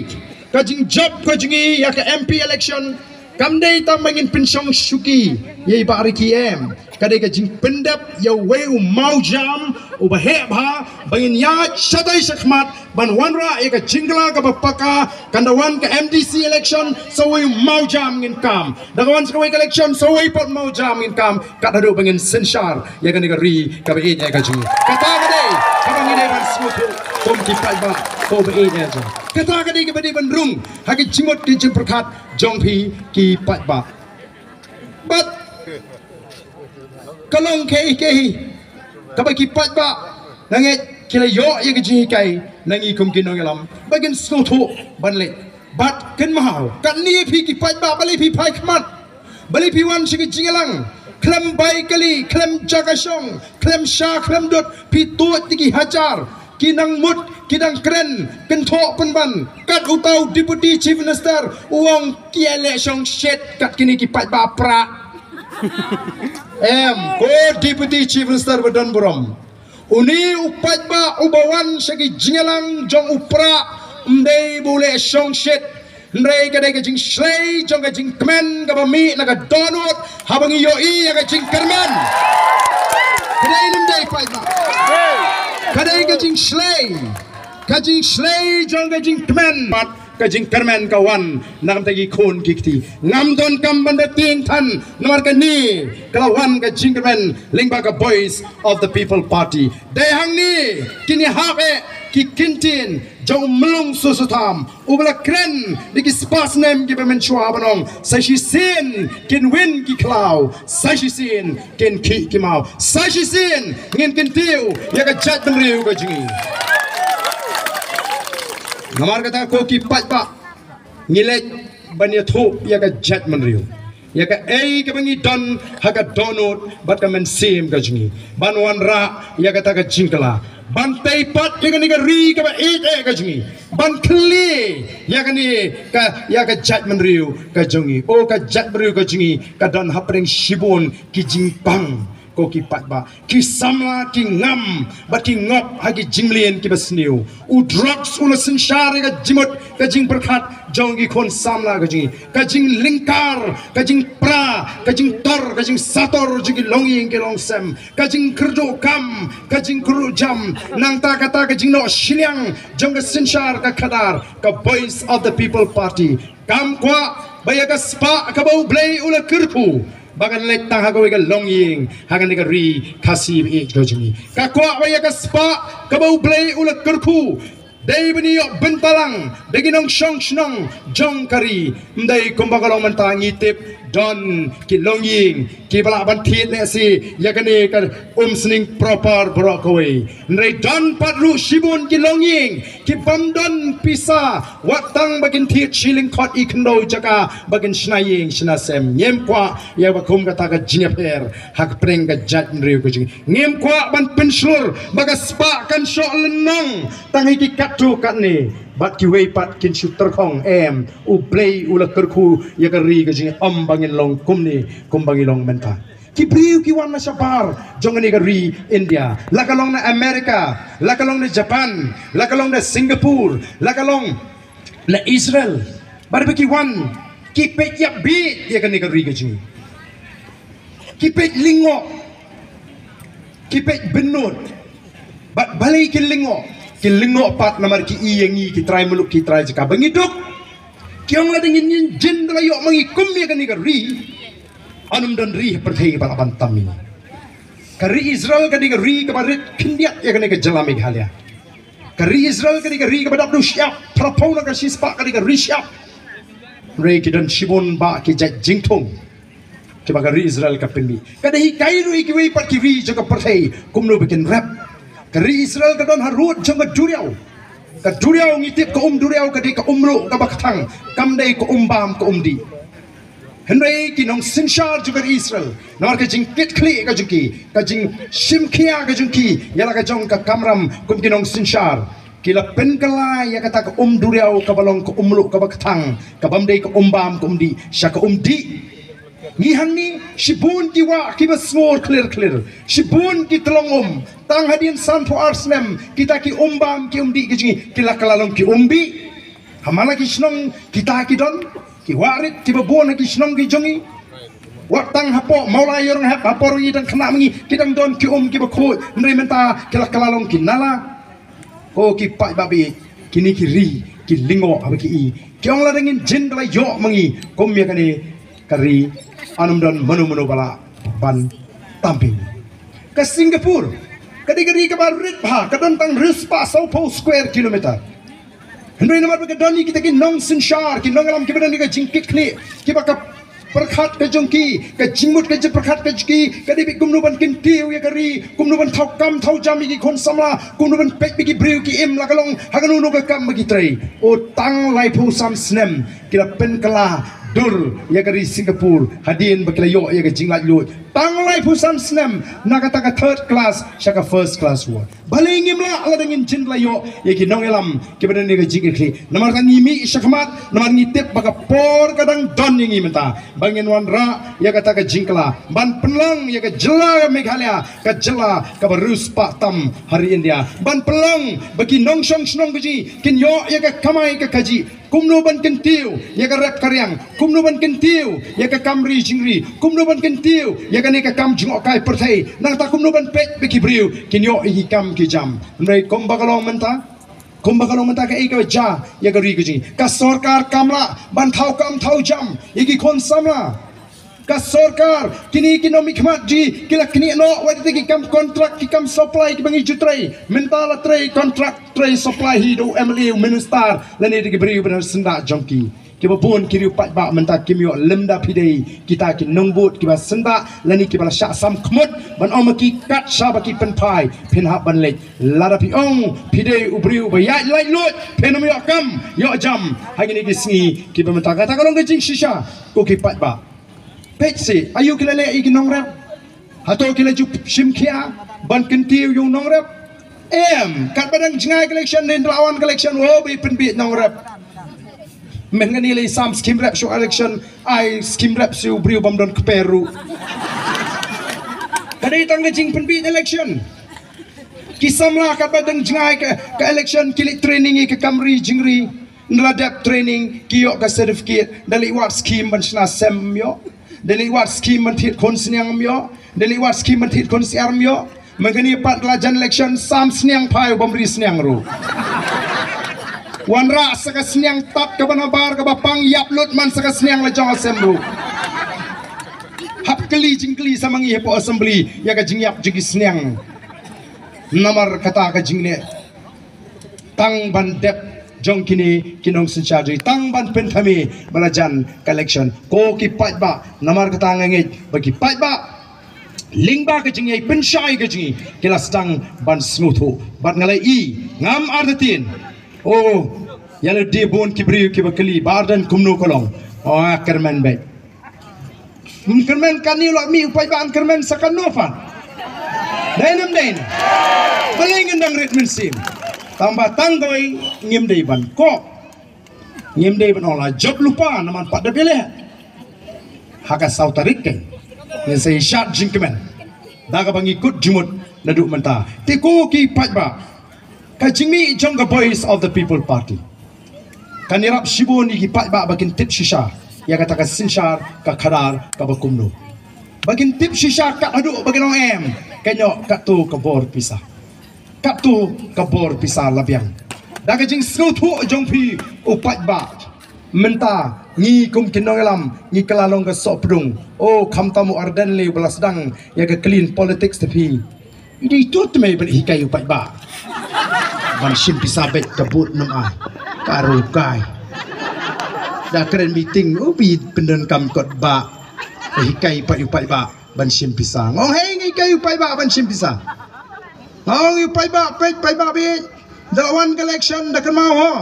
ka jingjop ka jong ngi ïa ka M P election, kam dei tang ba ngin pynshong shuki ïa i Bah Ricky, em. Ka dei ka jingpyndep ïa uwei u mawjam uba heh bha, ba ngin ïaid shatai shakhmat ban wanrah ïa ka jingkylla kaba paka. Kan da wan ka M D C election, sa uwei u mawjam ngin kam. Da ka wan sa kawei ka election, sa uwei pat u mawjam ngin kam. Kat haduh ba ngin synshar ïa kane ka ri kaba ïeit ïa ka jong ngi. Kata ka dei kaba ngi dei ban sngewthuh kum ki paidbah, ko ba ïeit ïa jong. Kata ka dei kaba dei ban rung ha ki jingmut ki jingpyrkhat jong phi ki paidbah. Bad ka long kaei kaei kaba ki paidbah, nga ngeit ki la ïoh ïa ka jinghikai na ngi kum ki nongïalam ba kin sngewthuh ban leit. Bad kynmaw, katne phi ki paidbah, balei phi phai khmat? Balei phi wan sha ka jingïalang? Khlem bai kali, khlem jaka shong, khlem sha, khlem dud, phi tuid te ki hajar, ki nang mut, ki dang kren, kynthoh pynban, kat uta u Deputy Chief Minister u ong ki ïaleh shong shit kat kine ki paidbah prah. Em, ko Deputy Chief Minister ba don burom. Une u paidbah uba wan sha ki jingïalang jong u prah, ym dei ba u leh shong shit. Hynrei ka dei ka jingshlei jong ka jingkmen kaba mih na ka dohnud haba ngi ïohi ïa ka jingkyrmen. Ka dei ne ym dei paidbah? Ka dei ka jingshlei. Ka jingshlei jong ka jingkmen. Ka jingkyrmen ka wan na ka bynta ki khun ki kti. Ngam donkam ban da tieng than namar kane ka la wan ka jingkyrmen lyngba ka Voice of the People Party. Dei hangne kin ïahap eh ki kyntien jong u Mlung Susutham uba la kren da ki spah snem kiba mynshuwa ban ong, sa shisien kin win ki khlaw, sa shisien kin khih ki maw, sa shisien ngin kyntiew ïa ka jaitbynriew ka jong ngi. Namar kata ko ki paidbah, ngi leit ban ïathuh ïa ka jaitbynriew, ïa kaei kaba ngi don ha ka dohnud bad ka mynsiem ka jong ngi, ban wanrah ïa kata ka jingkylla, ban tei pat ïa kane ka ri kaba ïeit eh ka jong ngi, ban khlieh ïa kane ka, ïa ka jaitbynriew ka jong ngi. O, ka jaitbynriew ka jong ngi ka don hapdeng shibun ki jingpang. Ko ki paidbah, ki samla ki ngam bad ki ngop ha ki jingmlien kiba sniew. U drugs u la synshar ïa ka jingmut ka jingpyrkhat jong ki khun samla ka jong ngi. Ka jinglyngkar, ka jingpra, ka jingtor, ka jingsator jong ki longïing ki longsem, ka jingkyrduh kam, ka jingkyrduh jam, nangta kata ka jingnoh shiliang jong ka synshar ka khadar, ka Voice of the People Party. Kam kwah ba ïa ka spah kaba U Blei u la kyrkhu ba kan leit tang ha kawei ka longïing ha kane ka ri Khasi ba ïeit ka jong ngi. Ka kwah ba ïa ka spah kaba U Blei u la kyrkhu dei ban ïoh bynta lang da ki nongshong shnong jong ka ri. Ym dei kumba ka long mynta, ngi tip don ki longïing kiba lah ban thied lehse ïa kane ka Umsning proper baroh kawei. Hynrei don pat ruh shibun ki longïing ki bym don pisa, wat tang ba kin thied shi lyngkhot i khyndew jaka ba kin shna ïing shna sem. Ngim kwah ïa ba kum kata ka jingïapher ha ka pdeng ka jaitbynriew ka jong ngi. Ngim kwah ban pynshlur ba ka spah kan shoh lynnong tang ha ki katto katne bad kiwei pat kin shu tyrkhong. Em, U Blei u la kyrkhu ïa ka ri ka jong ngi, ym ba ngin long kumne kumba ngi long mynta. Ki briew ki wan na shabar jong kane ka ri India, la ka long na America, la ka long na Japan, la ka long na Singapore, la ka long na Israel. Bad ba ki wan, ki peit ïapbit ïa kane ka ri ka jong ngi. Ki peit lyngngoh, ki peit bynnud. Bad balei ki lyngngoh? Ki lyngngoh pat namar ki i ïa ngi ki trai muluk, ki trai jaka ba ngi duk. Ki ong lada ngin, ngin jin da la ïoh ma ngi kum ïa kane ka ri, yn ym don ri ha pyrthei ba lah ban tam ïa ngi. Ka ri Israel ka dei ka ri kaba rit khyndiat ïa kane ka jylla Meghalaya. Ka ri Israel ka dei ka ri kaba dap duh shyiap, phraphew na ka shispah ka dei ka ri shyiap. Hynrei ki don shibun bah ki jait jingthung kiba ka ri Israel ka pynmih. Ka dei hikai ruh ïa kiwei pat ki ri jong ka pyrthei kumno ba kin rep. Ka ri Israel ka don harud jong ka duriaw. Ka duriaw ngi tip, ka um duriaw ka dei ka um luh kaba kthang, kam dei ka um bam ka um dih. Hynrei ki nongsynshar jong ka ri Israel, namar ka jingkitkhlieh ka jong ki, ka jingshim khia ka jong ki ïa la ka jong ka kamram kum ki nongsynshar, ki la pynkylla ïa kata ka um duriaw kaba long ka um luh kaba kthang, ka bym dei ka um bam ka um dih, sha ka um dih. Ngi hangne shibun ki wah kiba sngur khlir khlir, shibun ki tyllong um. Tang hadien sanphew ar snem kita ki um bam ki um dih ki jong ngi ki la kylla long ki um bih. Ha man la ki shnong kita ki don ki wah rit kiba bun ha ki shnong ki jong ngi. Wat tang hapoh Mawlai Ïewrynghep, hapoh Rangli dang khynnah ma ngi, ki dang don ki um kiba khuid, hynrei mynta ki la kylla long ki nala. Ko ki paidbah ba ïeit, kine ki ri ki lyngngoh haba ki i, ki ong lada ngin jin da la ïoh ma ngi kum ïa kane ka ri, yn ym don mano mano ba lah ban tam beiñ. Ka Singapore ka dei ka ri kaba rit bha, ka don tang hynriew spah sawphew square kilometer. Hynrei namar ba ka don ïa kita ki nongsynshar, ki nongïalam kiba don ïa ka jingkitkhlieh, kiba ka pyrkhat ka jong ki, ka jingmut ka jingpyrkhat ka jong ki ka dei beit kumno ban kyntiew ïa ka ri, kumno ban thaw kam thaw jam ïa ki khun samla, kumno ban peit ba ki briew ki im la ka long ha kano kano ka kam ba ki trei. O, tang laiphew san snem ki la pynkylla dur ïa ka ri Singapore hadien ba ki la ïoh ïa ka jinglaitluid. Tang laiphew san snem, na kata ka third class sha ka first class ward. Balei ngim lah lada ngin jin da la ïoh ïa ki nongïalam kiba don ïa ka jingkitkhlieh? Namar ka ngi mih shakhmat, namar ngi tip ba ka por ka dang don ïa ngi mynta ba ngin wanrah ïa kata ka jingkylla ban pynlong ïa ka jylla Meghalaya ka jylla kaba riewspah tam ha ri India, ban pynlong ba ki nongshong shnong ka jong ngi kin ïoh ïa ka kamai ka kajih. Kumno ban kyntiew ïa ka rep ka riang, kumno ban kyntiew ïa ka kam ri jingri, kumno ban kyntiew ïa kane ka kam jngohkai pyrthei, nangta kumno ban peit ba ki briew kin ïoh ïa ki kam ki jam. Hynrei kumba ka long mynta, kumba ka long mynta, kaei kaba jia ïa ka ri ka jong ngi? Ka sorkar kam lah ban thaw kam thaw jam ïa ki khun samla. Ka sorkar, kine ki nongmihkhmat jong ngi ki la knieh noh wat ïa ki kam kontrak, ki kam supply kiba ngi ju trei. Mynta la trei kontrak trei supply hi da u M L A, u minister, lane da ki briew ba na syndah jong ki. Kiba bun ki riew paidbah mynta kim ïoh lymda phi dei kita ki nongbud kiba syndah lane kiba la shah sam khmut ban ong ma ki kat shaba ki pynphai phin hap ban leit. Lada phi ong phi dei u briew ba ïaid laitluid, phin ym ïoh kam ïoh jam ha kine ki sngi kiba mynta. Kata ka long ka jingshisha, ko ki paidbah. Peit shi, aïu ki la leh ïa ki nongrep? Hato ki la ju shim khia ban kyntiew ïa u nongrep? Em, katba dang jngai ka election, dei la wan ka election, wow, ba pynbiej nongrep. Mynta ngi la sam skim rep shuwa election, ai skim rep shuwa briew bym don kper ruh. Dei tang ka jingpynbit election. Ki samla katba dang jngai ka, ka election ki leit training ïa ka kam ri jingri. Nda la dep training ki ïoh ka certificate, da leit wad skim ban shna sem ym ïoh. Da leit wad skim ban thied khun sniang ym ïoh. Da leit wad skim ban thied khun syiar ym ïoh. Mynta kane pat la jan election sam sniang phai u bym ri sniang ruh. Wanrah sa ka sniang tat kaba nabar kaba pang ïap lut man sa ka sniang la jong ha sem ruh. Hap kylli jingkylli sa ma ngi hapoh assembly ïa ka jingïap jong ki sniang. Namar kata ka jingleh tang ban dep jong kine ki nongsynshar jong ngi, tang ban pynthame ba la jan ka election. Ko ki paidbah, namar kata nga ngeit ba ki paidbah lyngba ka jingïai pynshai ka jong ngi ki la sdang ban sngewthuh. Bad nga la i ngam artatien. O, ïa lade bun ki briew kiba kylli Bah Ardent kumno ka long. O, kyrmen beit. Ym kyrmen kane u la mih u paidbah, ym kyrmen sa kano pat. Dei ne ym dei ne? Balei ngin dang rit mynsiem? Tang ba tang kawei ngim dei ban kop. Ngim dei ban ong la jop lypa namar pat da biang leh. Ha ka saw tarik kan ngin sa ïashad jingkmen da kaba ngi kut jingmut naduh mynta. Te ko ki paidbah, ka jingmih jong ka Voice of the People Party kan ïarap shibun ïa ki paidbah ba kin tip shisha ïa kata ka synshar ka khadar kaba kumno. Ba kin tip shisha kat haduh ba kin ong em, ka ñiuh katto ka bor pisa. Katto ka bor pisa la biang. Da ka jingsngewthuh jong phi u paidbah, mynta ngi kum ki nongïalam ngi kylla long ka sohpdung. O, khamtam u Ardent lei ba la sdang ïa ka clean politics te phi. Ïa dei to tmei ban hikai u paidbah ban shim pisa beit ka bud nam ai ka rukai. Da kren meeting u bi pyndonkam kot ba hikai pat u paidbah ban shim pisa. Ngong hei ngi hikai u paidbah ban shim pisa. Ngong u paidbah peit paidbah beit. Da la wan ka election da kynmaw ho.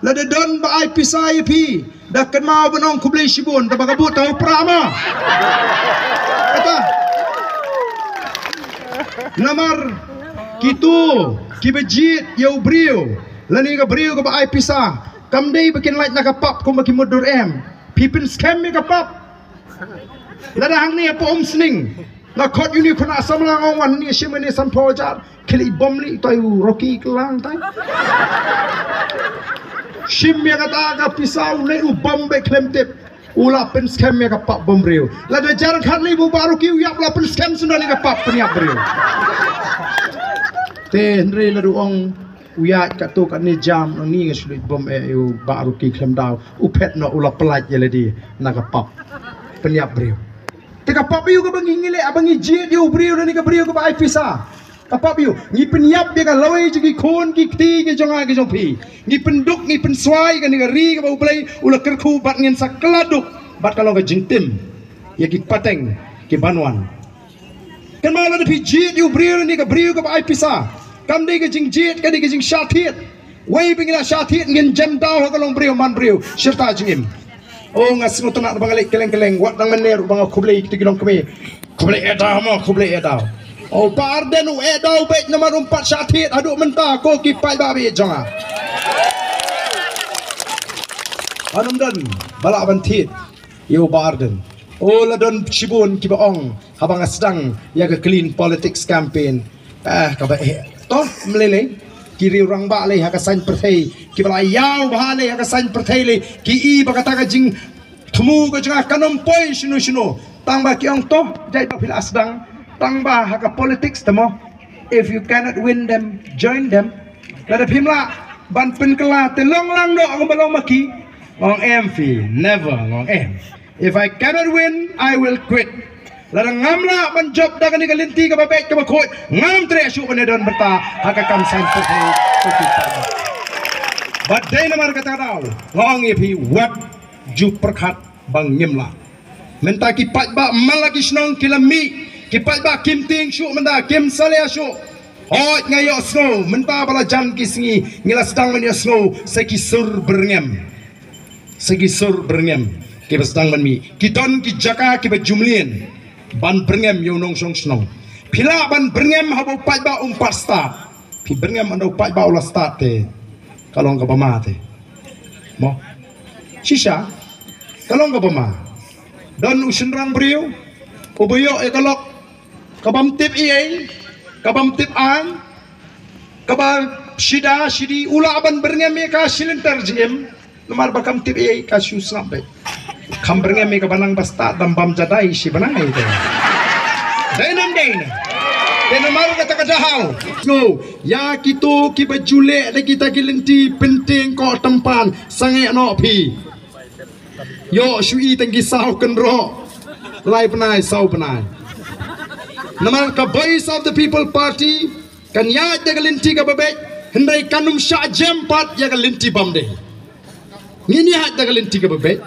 Lada don ba ai pisa ïa phi da kynmaw ban ong khublei shibun, da ba ka bud ta u pra ma. Kata. Namar kito kiba jied ïa u briew lane ka briew kaba ai pisa, kam dei ba kin lait na ka pap kumba ki mutdur em. Phi pynskhem ïa ka pap. Lada hangne hapoh Umsning la khot ïa une khynnah samla, nga ong wan hangne shim hangne sanphew hajar. Khlieh bom lei, toi u Rocky klang tai. Shim ïa kata ka pisa u leh u bom beit khlem tip. U la pynskhem ïa ka pap bymbriew. Lada jar khat lei ba u Bah Rocky u ïap, la pynskhem shuh ïa ka pap pynïap briew. Te hynrei lada u ong u ïaid katto katne jam, nangne nga shu leit bom eh ïa u Bah Rocky khlem daw, u phet noh, u la pyllait ïa lade na ka pap pynïap briew. Te ka pap ïa u kaba ngi, ngi leh, haba ngi jied ïa u briew lane ka briew kaba ai pisa. Ka pap ïa u, ngi pynïap ïa ka lawei jong ki khun ki kti ki jong nga ki jong phi. Ngi pynduk, ngi pynswai ïa kane ka ri kaba U Blei u la kyrkhu, bad ngin sa kylla duk bad ka long ka jingtim ïa ki pateng kiban wan. Kynmaw, lada phi jied ïa u briew lane ka briew kaba ai pisa, kam dei ka jingjied, ka dei ka jingshah thied. Wei ba ngi la shah thied ngin jem daw ha ka longbriew manbriew shirta jingim. O, nga sngewtynnat ba nga leit kylleng kylleng, wat nang mynne ruh ba nga khublei ïa kita ki longkmie. Khublei eh daw mo, khublei eh daw. O, Bah Ardent u eh daw beit namar um pat shah thied haduh mynta, ko ki paidbah ba ïeit jong nga. Ym don ba lah ban thied ïa u Bah Ardent. O, la don shibun kiba ong haba nga sdang ïa ka clean politics campaign. Ah, kaba eh. To, ym lei lei. Ki riew rangbah lei ha ka saiñ pyrthei, kiba la ïaw bha lei ha ka saiñ pyrthei lei, ki i ba kata ka jingthmu ka jong nga kan ym poi shano shano. Tang ba ki ong to, jait ba phi la sdang, tang ba ha ka politics te mo, if you cannot win them, join them. Lada phim lah ban pynkylla te long lang noh, ong ba long ma ki. Ngong em phi, never, ngong em. If I cannot win, I will quit. Lada ngam lah ban jop da kane ka lynti kaba beit kaba khuid, ngam treh shuh ban ïadon bynta ha ka kam saiñ pyrthei. Bad dei namar kata ka daw nga ong ïa phi, wat ju pyrkhat ba ngim lah. Mynta ki paidbah man la ki shnong ki la mih, ki paidbah kim tieng shuh mynta, kim salia shuh. Hooid, nga ïohsngew mynta ba la jan ki sngi ngi la sdang ban ïohsngew sa ki sur byrngem. Sa ki sur byrngem kiba sdang ban mih. Ki don ki jaka kiba ju mlien ban byrngem ïa u nongshong shnong. Phi lah ban byrngem haba u paidbah um pat stad. Phi byrngem ynda u paidbah u la stad te ka long kaba ma te. Mo. Shisha ka long kaba ma. Don u shynrang briew uba ïoh ïa ka lok Ka bym tip ei ei, ka bym tip ang, kaba shida shidi u lah ban byrngem ïa ka shi lynter jingim. Namar ba kam tip ei ei ka shu sngap beit. Kam byrngem ïa ka ba nang ba stad dam bam jadai shi bnai te. Dei nam dei ne. Te namar kata ka dahaw. No, ïa kito kiba ju leh da kita ki lynti pyntieng ko tympan sangeh noh phi. Ïoh shu i tang ki saw kynroh. Lai bnai saw bnai. Namar ka Voice of the People Party kan ïaid da ka lynti kaba beit, hynrei kan ym shah jem pat ïa ka lynti bym dei. Ngin ïaid da ka lynti kaba beit,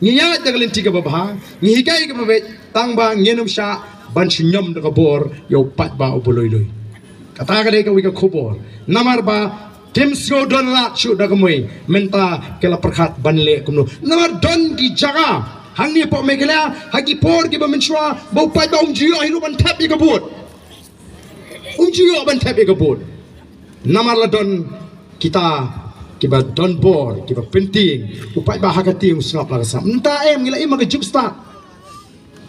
ngin ïaid da ka lynti kaba bha, ngin hikai kaba beit, tang ba ngin ym shah ban shñiom da ka bor ïa u paidbah uba lui lui. Kata ka dei kawei ka khubor. Namar ba kim sngew don lad shuh da ka mui, mynta ki la pyrkhat ban leh kumno. Namar don ki jaka hangne hapoh Meghalaya ha ki por kiba mynshuwa ba u paidbah um ju ïoh hi ruh ban thep ïa ka vote. Um ju ïoh ban thep ïa ka vote. Namar la don kita kiba don bor, kiba pyntieng, u paidbah ha ka tieng u sngap la ka sngap. Mynta em ngi la im ha ka juk stad.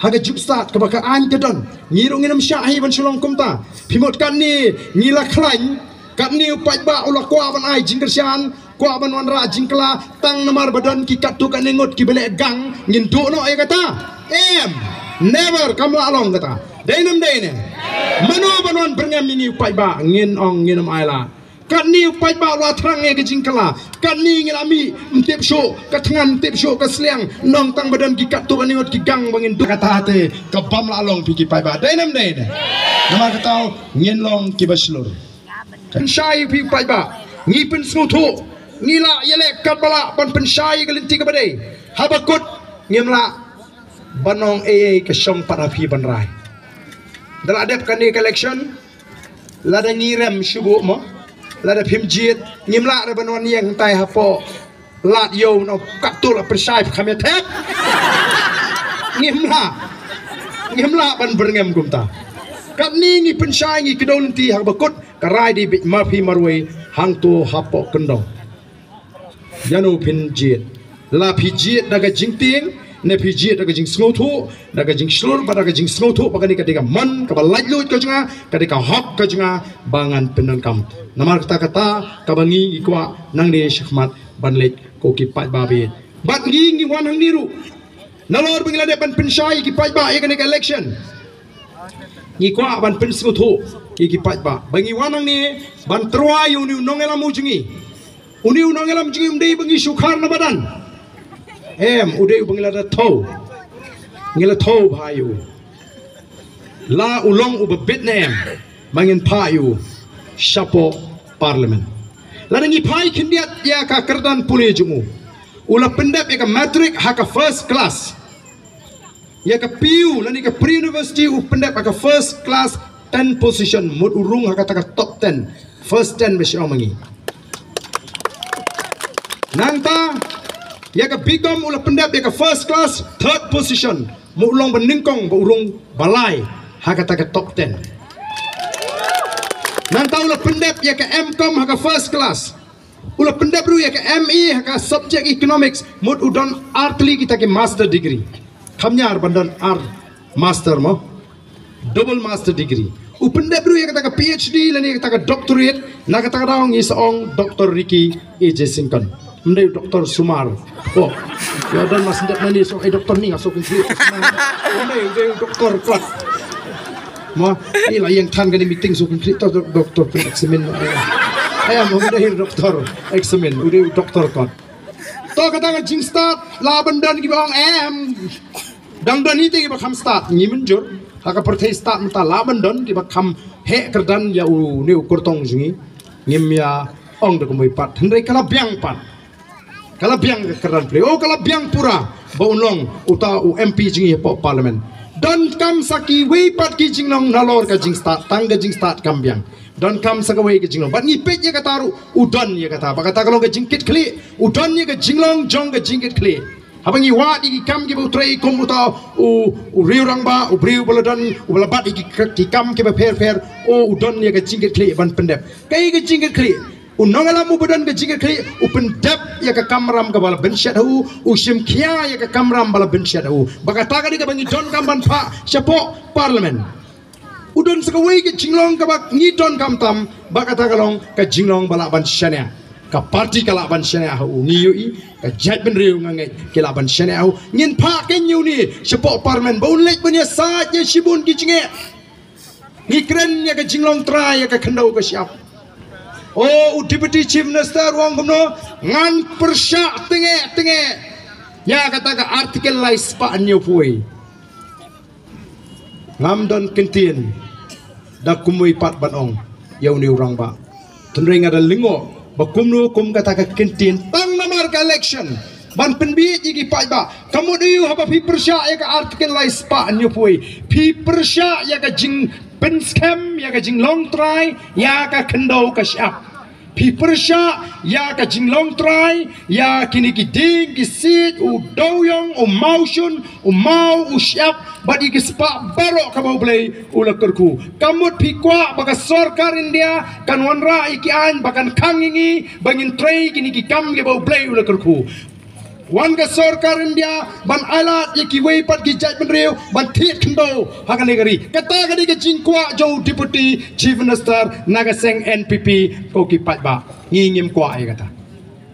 Ha ka juk stad kaba ka aiñ ka don. Ngi ruh ngin ym shah hi ban shu long kumta. Phi mut katne ngi la khlaiñ, katne u paidbah u la kwah ban ai jingkyrshan, kwah ban wanrah jingkylla, tang namar ba don ki katto katne ngut kiba leh gang, ngin duh noh ïa kata. Em, never, kam lah long kata. Dei nam dei ne. Mano ban wan byrngem ïa ngi u paidbah, ngin ong ngin ym ailad. Katne u paidbah u la thrang ïa ka jingkylla. Katne ngi la mih, ym tip shuh ka thngan, ym tip shuh ka sliang. Nong tang ba don ki katto katne ngut ki gang ba ngin duh. Kata te ka bym lah long phi ki paidbah. Dei nam dei ne. Namar kata ngin long kiba shlur. Pynshai phi u paidbah. Ngi pynsngewthuh. Ngi lah ïaleh katba lah ban pynshai ka lynti kaba dei. Haba kut ngim lah ban ong ei ei ka shong pat ha phi ban rai. Da lah dep kane ka election. Lada ngi rem shuh mo. Lada phim jied ngim lah re ban wan ïeng tai hapoh lad ïew, no katto la pynshai phi kham ïa thep. Ngim lah. Ngim lah ban byrngem kumta. Katne ngi pynshai ngi kdew lynti ha kaba kut ka rai dei beit ma phi marwei hangto hapoh kyndong. Ïano phin jied? La phi jied da ka jingtieng ne phi jied da ka jingsngewthuh, da ka jingshlur bad da ka jingsngewthuh ba kane ka dei ka mon kaba laitluid ka jong nga, ka dei ka hok ka jong nga ba ngan pyndonkam. Namar kata kata kaba ngi ngi kwah nangne shakhmat ban leit ko ki paidbah bad ngi ngi wan hangne ruh. Nalor ba ngi la dep ban pynshai ki paidbah ïa kane ka election, ngi kwah ban pynsngewthuh ïa ki paidbah ba ngi wan hangne ban tyrwa ïa une u nongïalam u jong ngi. Une u nongïalam jong ngi um dei ba ngi shu khar na madan. Em, u dei uba ngi la da thew. Ngi la thew bha ïa u. La u long uba bit ne em ba ngin phah ïa u shapoh Parliament. Lada ngi phai khyndiat ïa ka kyrdan pule jong u, u la pyndep ïa ka matric ha ka first class. Ïa ka P U lane ka pre-university u pyndep ha ka first class, ten position, mut u rung ha kata ka top ten, first ten ba shu ong ma ngi. Nangta ïa ka B Com u la pyndep ïa ka first class, third position, mut u long ba nyngkong ba u rung ba lai ha kata ka top ten. Nangta u la pyndep ïa ka M Com ha ka first class. U la pyndep ruh ïa ka M E ha ka subject economics, mut u don artylli kita ki master degree. Kham ñiar ban don ar master mo. Double master degree. U pyndep ruh ïa kata ka P H D lane ïa kata ka doctorate, na kata ka daw ngi sa ong Doctor Ricky A J Syngkon. Ym dei u Doctor Sumar. Oh. Ïa don mas ndep nani sa ong, eh, Doctor ni nga sa ong. Ym dei, ym dei u Doctor Kot. Mo, i la ïeng than kane meeting sa ong, Doctor, Doctor pyn examine. Ai, ym dei u Doctor examine, u dei u Doctor Kot. To kata ka jingstad, la ban don kiba ong em. Dang don hi te kiba kham stad, ngi mynjur. Ha ka pyrthei stad mynta la ban don kiba kham heh kyrdan ïa une u kyrtong jong ngi. Ngim ïa ong da kumwei pat, hynrei ka la biang pat. Ka la biang ka kyrdan pule. Oh, ka la biang pura ba un long uta u M P jong ngi hapoh Parliament. Donkam sa kiwei pat ki jinglong nalor ka jingstad, tang ka jingstad kam biang. Donkam sa kawei ka jinglong. Bad ngi peit ïa kata ruh, u don ïa kata. Ba kata ka long ka jingkitkhlieh, u don ïa ka jinglong jong ka jingkitkhlieh. Haba ngi wad ïa ki kam kiba u trei kum uta u, u riew rangbah, u briew ba la don, u ba la bat ïa ki, ki kam kiba pher pher, oh, u don ïa ka jingkitkhlieh ban pyndep. Kaei ka jingkitkhlieh? U nongïalam uba don ka jingkitkhlieh u pyndep ïa ka kamram kaba la bynshet ha u, u shim khia ïa ka kamram ba la bynshet ha u. Ba kata ka dei kaba ngi donkam ban phah shapoh Parliament. U don sa kawei ka jinglong kaba ngi don khamtam, ba kata ka long ka jinglong ba lah ban shaniah. Ka party ka lah ban shaniah ha u, ngi ïohi, ka jaitbynriew nga ngeit ki lah ban shaniah ha u. Ngin phah keiñ ïa une shapoh Parliament ba un leit ban ïasaid ïa shibun ki jingeh. Ngi kren ïa ka jinglong trai ïa ka khyndew ka shyiap. O u Deputy Chief Minister u ong kumno, ngan pyrshah tengeh tengeh ïa kata ka Article lai spah hynñiewphew. Ngam don kyntien da kumwei pat ban ong ïa une u rangbah. Hynrei nga da lyngngoh ba kumno kum kata ka kyntien tang namar ka election ban pynbiej ïa ki paidbah. Ka mut aïu haba phi pyrshah ïa ka Article lai spah hynñiewphew, phi pyrshah ïa ka jingpynskhem ïa ka jinglong trai ïa ka khyndew ka shyiap. Phi pyrshah ïa ka jinglong trai ïa kine ki dieng ki siej, u dewiong, u mawshun, u maw, u shyiap, bad ïa ki spah baroh kaba U Blei u la kyrkhu. Ka mut phi kwah ba ka sorkar India kan wanrah ïa ki aiñ ba kan khang ïa ngi ba ngin trei kine ki kam kiba U Blei u la kyrkhu. Wan ka sorkar India ban ailad ïa kiwei pat ki jaitbynriew ban thied khyndew ha kane ka ri. Kata ka dei ka jingkwah jong u Deputy Chief Minister na ka seng N P P. Ko ki paidbah, ngi ngim kwah ïa kata.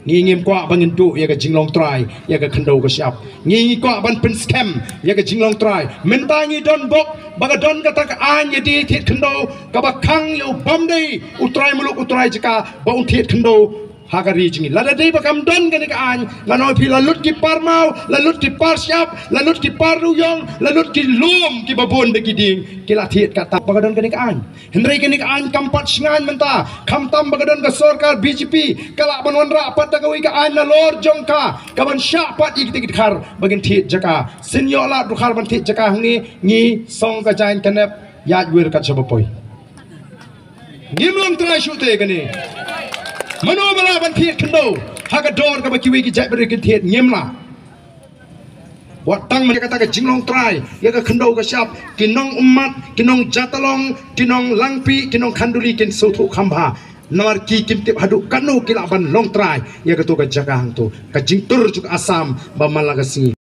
Ngi ngim kwah ba ngin duh ïa ka jinglong trai ïa ka khyndew ka shyiap. Ngi ngi kwah ban pynskhem ïa ka jinglong trai. Mynta ngi don bok ba ka don kata ka aiñ ïa die thied khyndew kaba khang ïa u bym dei u trai muluk u trai jaka ba un thied khyndew ha ka ri jong ngi. Lada dei ba kam don kane ka aiñ, nga ong phi, la lut ki par maw, la lut ki par shyiap, la lut ki par dewiong, la lut ki lum kiba bun da ki dieng, ki la thied katta ba ka don kane ka aiñ. Hynrei kane ka aiñ kam pat shngaiñ mynta, khamtam ba ka don ka sorkar B J P, ka lah ban wanrah pat da kawei ka aiñ nalor jong ka, ka ban shah pat ïa kita ki dkhar ba kin thied jaka. Sien ïoh lad dkhar ban thied jaka hangne, ngi song ka jaiñ ka nep, ïaid wir kat shaba poi. Ngim long trai shuh te kane. Mano ba lah ban thied khyndew ha ka dor kaba kiwei ki jaitbynriew kin thied, ngim lah. Wat tang ma kata ka jinglong trai ïa ka khyndew ka shyiap, ki nong Ummat, ki nong Jatalong, ki nong Langpih, ki nong Khanduli kin sngewthuh kham bha. Namar ki kim tip haduh katno ki lah ban long trai ïa kato ka jaka hangto. Ka jingtur jong ka Assam ba man la ka sngi.